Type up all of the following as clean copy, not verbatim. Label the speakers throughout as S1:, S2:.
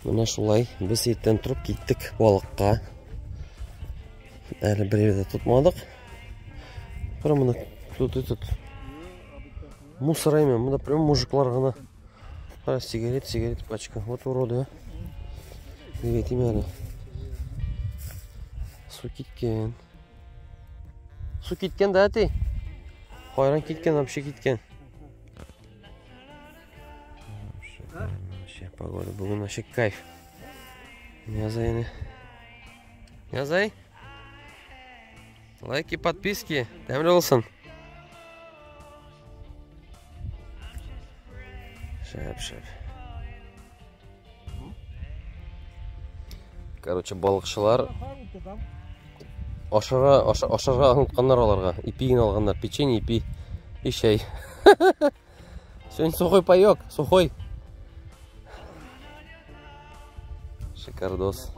S1: Менә шулай без иртән торып киттек балыкка. Әле бер җирдә тотмадык. Кара моны тут этот мусор әйме, монда прям мужиклар гына. Кара сигарет, сигарет пачка. Вот уроды, а. Дип әйтим әле. Су киткән. Су киткән да, әти? Кайран киткән, вообще киткән. Вообще погода бүген вообще кайф. Язай не. Язай. Лайки, подписки. Тәмле булсын. Шәп, шәп. Короче, балыкчылар ашарга, ашарга онытканнар аларга. Ипи генә алганнар. Печенье, ипи и чәй. Сегодня сухой паёк, сухой. Шикардос.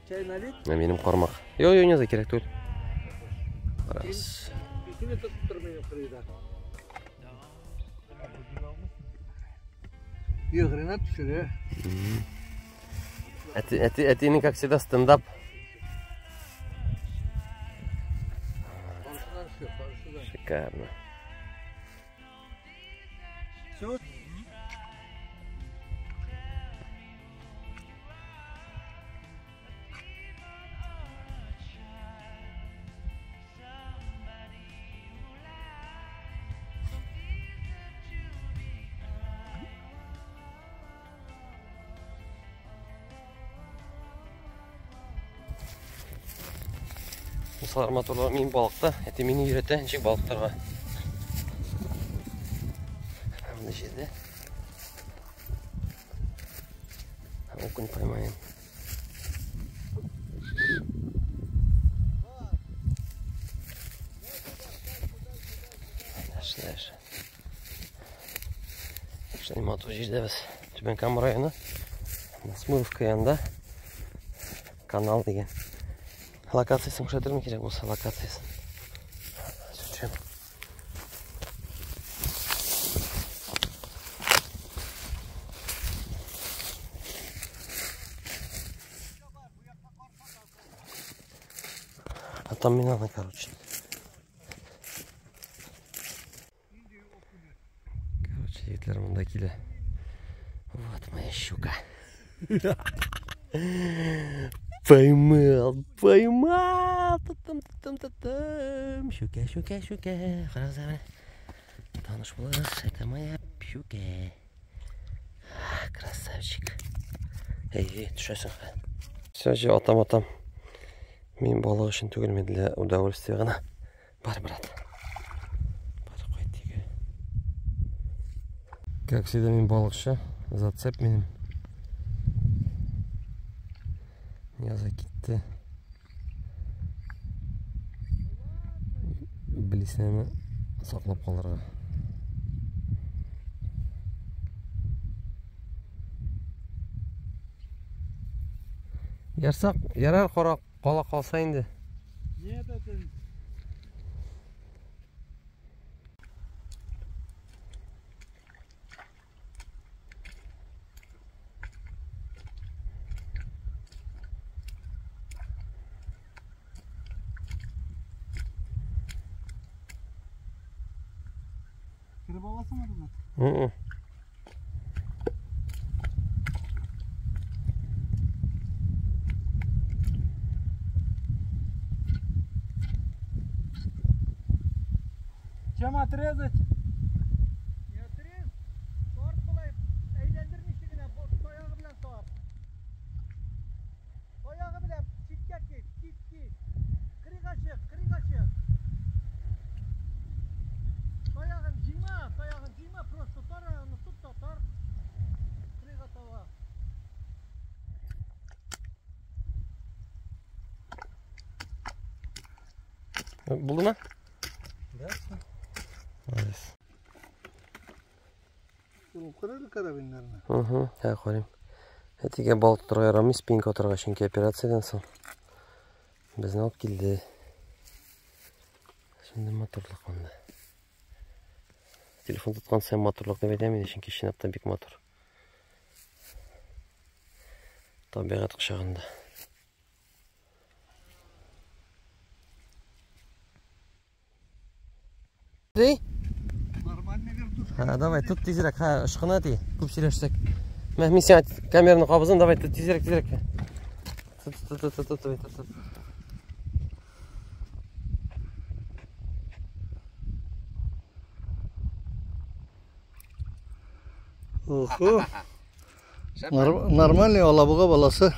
S2: Чәй налить?
S1: Ә минем кармак. Йо, йо, не кирәк түгел. Раз.
S2: Икене тотып тор минем кырыйда. Йөгренә төшерә.
S1: Әти, әти, әтинең, как всегда, стендап. Шикарно.
S2: Все.
S1: Мусалар моторлар мин балыкта, әти мине өйрәтә ничек балык тотарга. Монда җирдә. Окунь поймаем. Дальше, дальше. Шулай матур җирдә без. Түбән Кама районы. Смыровка янында канал дигән. Локациясын күрсәтермен кирәк булса локациясын. Зачем? А там не надо, короче. Короче, егетләр монда килә. Вот моя щука. Поймал, поймал. Там, там, там, там. Щука, щука, щука. Карагыз менә. Таныш булыгыз, это моя щука. Красавчик. Эй, эй, төшәсең. Все, же атам, атам. Мин балык өчен түгел, мин для удовольствия гына. Бар, брат. Бар, кайт тиге. Как всегда, мин балыкчы. Зацеп минем. Яза китте. Блесняны саклап калырга. Ярсак, ярар кара кала калса инде.
S2: Нет, это Кереп аласыңмы Ринат?
S1: Мм.
S2: Чем отрезать? Не отрез. Тарт болай әйләндермичә генә, таягы белән тарт. Таягы белән читкә кит, кит, кит. Кырыйга чык, кырыйга чык. Таягын җыйма, таягын җыйма, просто таягыңны тот та тарт. Кырыйга таба.
S1: Булдымы?
S2: Да.
S1: Молодец.
S2: Карады карабиннарны.
S1: Угу, ә карыйм. Әтигә балык тотарга ярамый, спинка атарга, чөнки операциядән соң безне алып килде. Шундый матурлык монда. Телефон тоткан саен матурлык дип әйтәм инде, чөнки чынлап та бик матур. Табигать кочагында. Ди?
S2: Нормальный вертушка.
S1: Ха, давай, тут тизрәк, ха, ышкына ти, күп сөйләшсәк. Мә, мин сиңа камераны кабызам, давай, тут тизрәк, тизрәк. Тут, тут, тут, тут, тут, тут, тут.
S2: Охо. Нормальный алабуга баласы.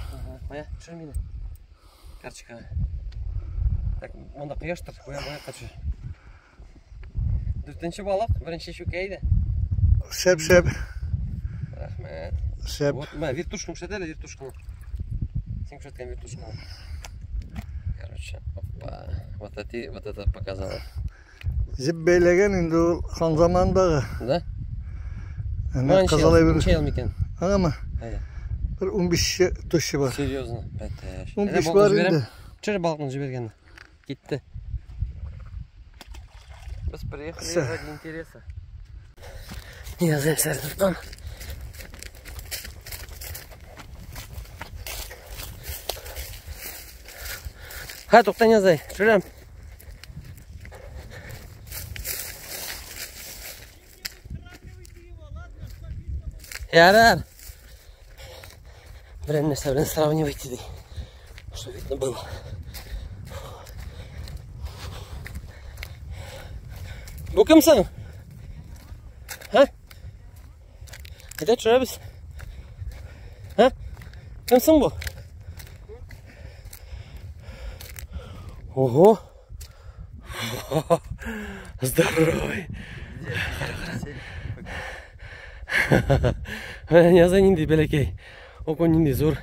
S1: Ага, төшер мине. Карточкага. Так, монда кояш тор, куя буя төшер. Дүртенче балык, беренче щука иде.
S2: Шәп, шәп.
S1: Рәхмәт.
S2: Шәп.
S1: Вот, мә, вертушканы күрсәт әле, вертушканы. Син күрсәткән вертушканы. Короче, опа. Вот это, вот это показала.
S2: Җеп бәйләгән инде ул хан заманындагы.
S1: Да?
S2: Әнә кызыл әйбер.
S1: Ничә ел микән?
S2: Аңамы?
S1: Әйдә.
S2: Бер 15 тощы бар.
S1: Серьезно, бәтәш.
S2: 15 бар инде.
S1: Төшер балыкны җибәргәнне. Китте. Без приехали
S2: Всё.
S1: ради интереса. Не язаем тоткан. Ха, тукта не язай. Төшерәм. Ярар. Берәр нәрсә белән сравнивать ди. Что видно было. Бу кем соң? Ха? Әйдә төшерәбез. Ха? Кем соң бу? Ого! Здоровый! Менә Ниязай нинди бәләкәй. Окунь нинди зур.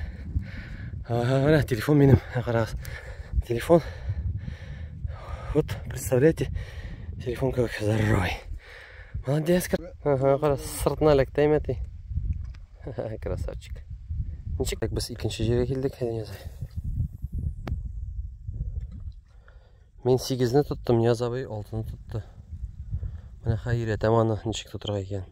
S1: Ага, менә телефон минем. Карагыз. Телефон. Вот, представляете, телефон как здоровый. Молодец. Ага, кара, сыртына эләкте әйме ти. Красавчик. Ничек? Так, без икенче җиргә килдек, Ниязай. Мин 8-не тоттым, Нияз абый 6-ны тотты. Менә хәзер өйрәтәм аны ничек тотырга икән.